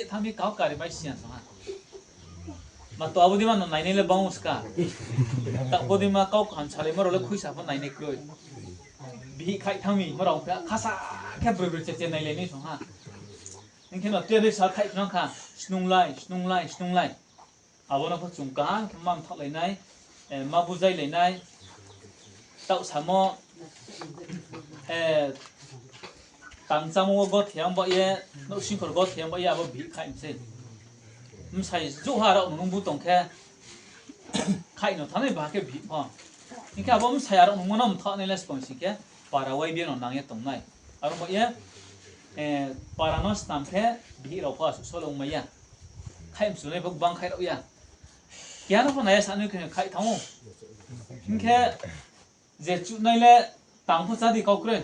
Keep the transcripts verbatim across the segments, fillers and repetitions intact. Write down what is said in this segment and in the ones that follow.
Thanng mi kau kari mai siya song ha. Ma to abo dei ma no nainai le bang ska. Taoh bo dei ma kau kaham salaimo rao le khuisa pho nainai kroi. Bihih khaih thanng mi mo rao khe khasa khe broi broi cheche nailai nai song ha. Hing khe no tei dei sa khaih thanng kha, snunglai, snunglai, snunglai. Abo no pho chung kaham khe ma mthaohlai nai, eh, ma bujailai nai. Taoh samo, eh, tang chámo wo gothe yang ba ye, nouhsingkhor gothe yang ba ye, abo bihih khaih mi sei. Bsai jouha rao nung bu tong khe, khaih no thanng nai ba khe bihih pho. Hing khe abo bsai rao nungmo no mthaoh nai le spong sing khe, para Y B A no nang ye tong nai. Aro ba ye, eh, para no snam khe bihih rao pho asuh solo ongmai ya. Khaih mchunai pho gbang khaih rao ya. Keha no pho nai ya sa nai khe khaih thanng ou. Hing khe je chuhnai le tang pho chá di kau kroi.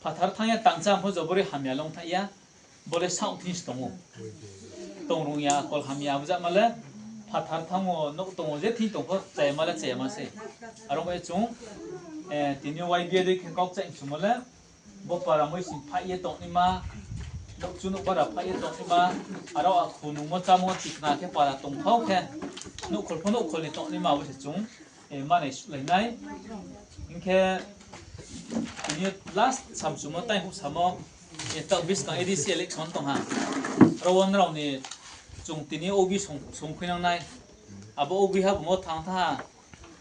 Phathar thanng ya tang chá pho jobori hamya longthaih ya. Bo le saoh thing se tong ou. Tong rung ya, kol hamya, abo jama le phathar thanng o, nouh tong o, je thing tong pho chayama le chayama se. Aro ba ye chung, eh, tini Y B A dei khe kau kchaih mchumo le, bo para moi sing phaih ye tongnaima, nouhchu nouhbara phaih ye tongnaima, aro akhu nungmo chámo tikna khe para tongthao khe, nouhkhol pho nouhkhol ni tongnaima abo se chung, eh, manai suhlai nai. Hing khe, tini last samchumo tai houh samo, eh, taoh buskang A D C election tong ha. Aro wo nrao ni chung tini O B song, songkhuinang nai. Abo O B ha bo mo thanng tha ha.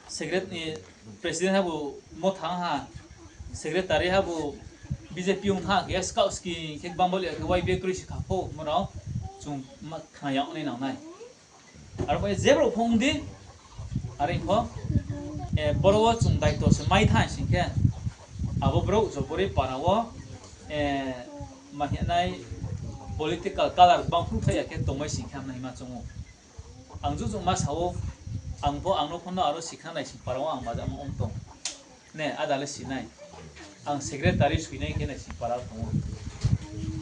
Secret-, eh, president ha bo mo thanng ha. Secretary ha bo B J P ong tha khe, scout ski khe gbang bali khe Y B A kroi si kha pho, mo rao chung ma khna yag nai nang nai. Aro ba ye je brouh pho ong di, are pho, eh, boro wo chung daito se mai tha sing khe, abo brouh jobori para wo, eh, ma hing nai political color gbang phruh thai ya khe tongmai sing khe hamnai hima chung ou. Ang jugjugma sa ou, ang pho, ang no pho no aro sikhna naising para wo ang majama ong tong. Ne, ada le sinai. Ang secretary soinai khe naising para wo tong ou.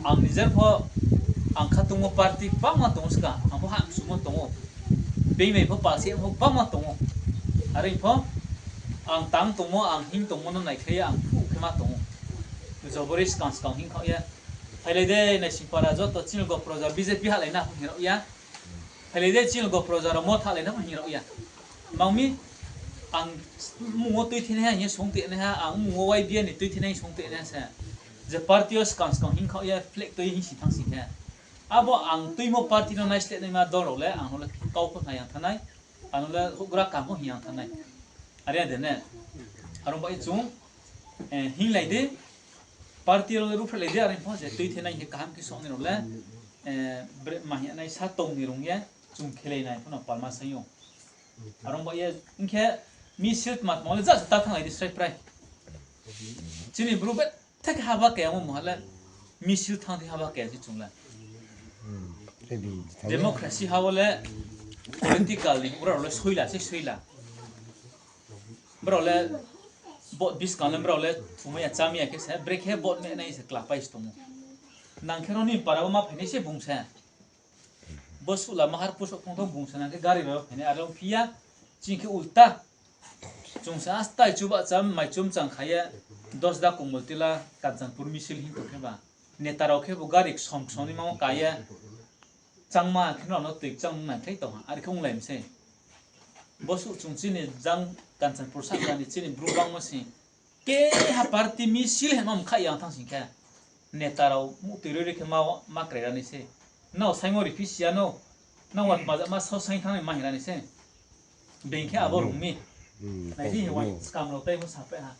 Ang nijer pho, ang khatungmo party gbangma tong ou ska, ang pho hahsumo tong ou. Being bai pho palsi pho gbangma tong ou. Are pho, ang tang tongmo, ang hing tongmo no naikhlai ye ang phuh khe ma tong ou. Jobori skang skang hing khaoh ye. Phailai de, naising para joto chini logo proja B J P hahlai na pho hing rao ya. Phailai de chini logo proja rao mo thahlai na pho hing rao ya. Mang mi, ang mmung wo tuithenaiha hing ye song tenaiha, ang mmung wo Y B A ni tuithenai song tenaiha se. Je party yo skang skang hing khaoh ye flag tui hing si thanng sing khe. Abo ang tuimo party no naislehnaima dol rao le, ang no le kau pho khna yang thanng nai, ang no le houhgra kaham pho hing yang thanng nai. Are ya de ne? Aro ba ye chung, eh, hinglai di, party rao le ruhphrehlai di, are pho je tuithenai hing khe kaham khe song nai rao le, eh, bre-, ma hing nai sa tong ni rung ye, chung khelai nai pho no palma saing ou. Aro ba ye, hing khe misil tma tma le just ta thannglai di srai prai. Chini Bru bethe khe haba kaya mo mungha le, misil thanng di haba kaya si chung le. Democracy ha wo le, political ni brao le soila se soila. Brao le, vote buskang le brao le thumai ya chámai ya khe se, brekhe vote menai se klapai se tong ou. Nang khe ro ni para wo ma phainai se bung se. Bo suhla mahar pusoh phung thong bung se nang khe gari bai phainai aro phi ya, chini khe ulta. Chung se astai chubahcham, maichum chang kha ye, Dosda, Komoltila, Kanchanpur misil hing tong khe ba. Neta rao khe bo gari ksom ksom ni ma wo ka ye, changma khe no no tui chang nai khlai tong ha, are khe onglai mi se. Bo suh chung chini jang Kanchanpur sahka ni chini Bru bangmo sing. Keha party misil hemo mkhaih yang thanng sing khe. Neta rao muhtui roi roi khe ma, ma krai ra nai se. Nrao saingmo riphi si ya no. Nrao watmaja ma sao saing thanng nai ma hing ra nai se. Being khe abo rung mi. Nai di, wa skam rao tei pho sapai ha.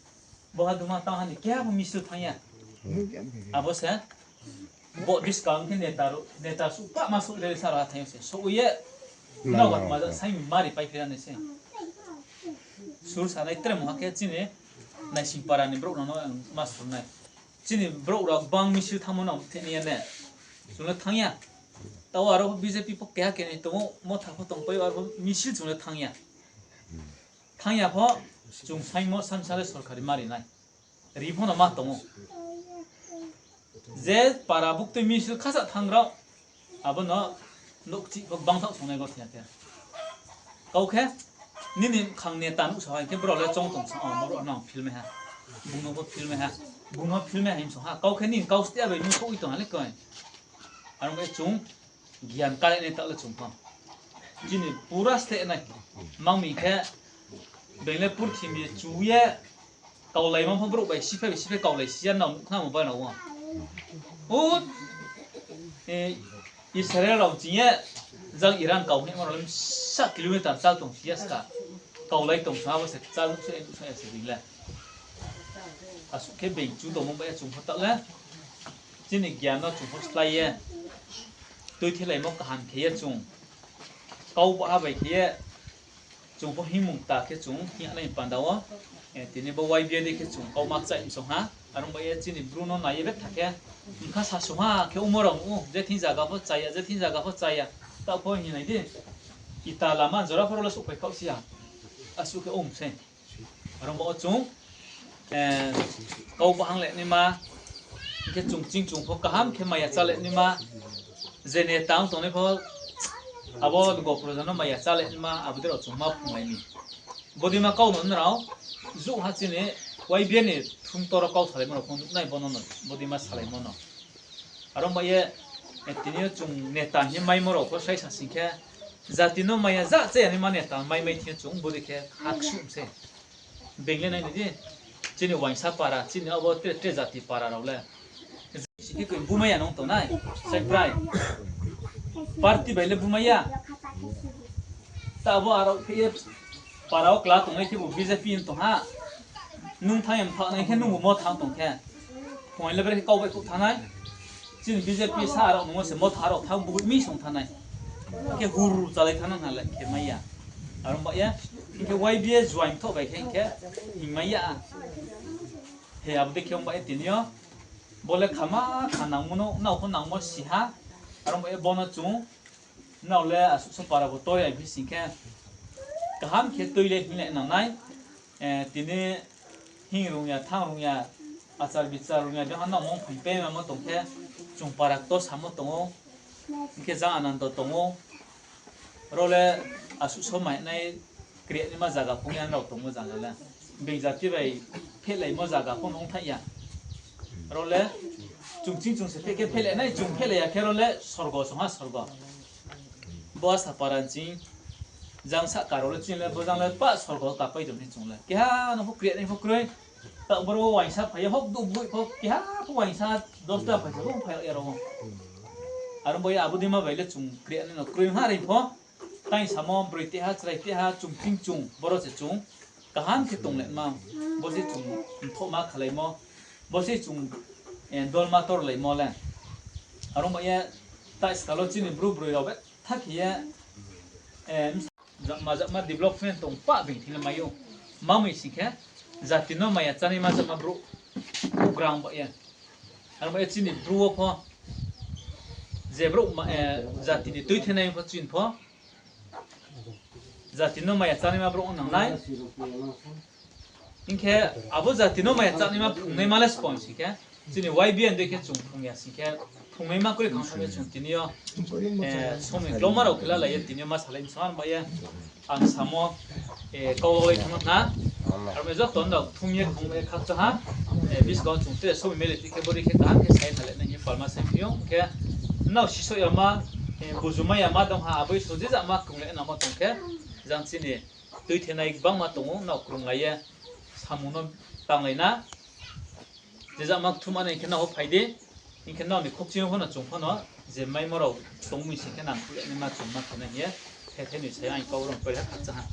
Bo ha duma tang ha ni keha pho misil thanng ya. Abo se. Bo buskang khe neta rao, neta suh pah ma suh le sa rao ha thanng se. Souh ye. Nrao watmaja saing mi ma ripai phi ra nai se. Sur sanai tre mungha khe chini naising para ni brouh rao no ang ma sur nai. Chini brouh rao gbang misil thanngmo no thik nai ya ne. Chung le thanng ya. Taoh aro B J P pho keha kenai tong ou, Motha pho tongpai ou, aro misil chung le thanng ya. Thanng ya pho, chung saingmo sansa le sorkari ma ri nai. Ri pho no ma tong ou. Je para buktui misil khasa thanng rao, abo no nouhkchih pho gbangthaoh songnai gothe ya khe. Kau khe, nini bkhang neta nuhsao ha hing khe brao le choung tong sa, o, brao no ang philmai ha. Bung no pho philmai ha. Bung no philmai ha hing song ha. Kau khe nini kau stia bai nung souh i tong ha le koi. Aro bai chung gian kale nai taoh le chung pho. Chini pura sleh nai. Mang mi khe, being le purthimbi chu ye, kaulaimo pho brouh bai siphai bai siphai kaulai si ya nao nuh khna mo bai nao wo. O, e, Israel rao ching ye, jang Iran kau hingmo rao le sa kilometer chal tong si ya ska. Kaulai tong sa abo se chal nuh se, nuh se being le. Asuh khe being chu tongmo bai ye chung pho taoh le. Chini gian no chung pho slái ye. Tuithelaimo kaham khe ye chung. Kau baha bai khe ye. Chung pho hingmung ta khe chung hing nai panda wo. E, tini bo Y B A dei khe chung kau ma kchaih msong ha. Aro bai ye chini Bru no nai ye betha khe. Bkha sasung ha khe ongmo rao nuh ou. Je thing zaga pho chaya, je thing zaga pho chaya. Taoh pho hing nai di. Ita lama jora pho rao le souhphai khaoh si ya. Asuh khe ong sei. Aro bo chung, e, kau bahang le naima, hing khe chung ching chung pho kaham khe maya chá le naima, je neta ong tongnai pho, abo gopro jano maya chá le naima, abo dei rao chung ma phrunglai mi. Bodei ma kau no nrao, jouh ha chini, Y B A ni thung toro kau salaimo rao pho nuh nai bono no, bodei ma salaimo no. Aro bai ye, e, tini yo chung neta hing ye maimo rao pho saisa sing khe, jati no maya ja chaya naima neta maimai thing yo chung bodei khe ha ksuh sei. Being le nai ni di, chini uaingsa para, chini abo tre, tre jati para rao le. Sing khe koi bumai ya nung tongnai, sai prai. Party bai le bumai ya. Ta abo aro khe ye para wo kla tongnai khebu B J P hing tong ha. Nung thanng ye mthaoh nai khe nungbu mo thanng tong khe. Phung le bere khe kau baihkhouh thanng nai. Chini B J P sa rao nung wo se mo thanng rao thanng bugui mi song thanng nai. Khe hur chalai thanng nang ha le khe mai ya. Aro bai ye, hing khe Y B A join thoh bai khe hing khe hing mai ya. He abo dei khe ong bai ye tini yo. Bo le khama kha nangmo no, nrao pho nangmo si ha. Aro bai ye bono chung, nrao le asuh so para bo tori ai phi sing khe. Kaham khe tui le hing le nang nai. E, tini hing rung ya, thanng rung ya, achar bichar rung ya, jang ha nrao mong phaing pe ma mo tong khe, chung para kto samo tong ou, hing khe jang Anando tong ou. Ro le asuh so mai nai kre naima zaga phung ya nrao tongmo zaga le. Being jati bai phehlaimo zaga phung ong thaih ya. Ro le chung ching chung se phe khe phehlai nai, chung phehlai ya khe ro le sorgo song ha sorgo. Bo Asapara ching jang sahka rao le ching le bo jang le pah sorgo kapai tong ni chung le. Keha no pho kre nai pho kroi. Taoh boro wo uaingsa phai ye hok duh boi pho keha pho uaingsa dosta phai sa bo phai ya rao. Aro bai ye abo dei ma bai le chung kre nai no kroi ha rei pho. Tai samo broi teha, chrai teha, chung ching chung, boro se chung kaham khe tong le ma, bo se chung mthohma khalaimo, bo se chung, e, dolma torlaimo le. Aro bai ye, tai skal wo chini Bru broi rao betha khe ye, e, ma jama development tong pah being thing le mai ou. Ma mi sing khe, jati no maya chánaima jama brouh, brouh grang bai ye. Aro bai ye chini Bru wo pho, je brouh ma, e, jati ni tuithenai pho chini pho, jati no maya chánaima brouh ong nang nai. Hing khe abo jati no maya chánaima phrungnaima le sbo sing khe, chini Y B A dei khe chung phrung ya sing khe, phrungnaima kroi khang thanng ye chung tini yo, e, somoi kloma rao khe lalai ye tini yo ma salai msong bai ye. Ang samo, e, kau lai thang na. Aro bai joto no thum ye khong ye khakchang ha. E, buskang chung tre somoi mele ti khe bori khe kaham khe sai tha le nai hing ye palma sai phi ou. Khe nrao sisoh yama, e, bujumai yama dong ha, aboi so je jama krung le nangmo tong khe, jang chini tuithenai gbangma tong ou, nrao krunglai ye samung no tanglai na. Je jama kthuma nai hing khe nrao phai di, hing khe nrao ni khokching yo pho no chung pho no, je maimo rao tong mi sing khe nang khuh le naima chung ma khe nai hing ye, the the ni sai ang kau rao pai ha khakchang ha.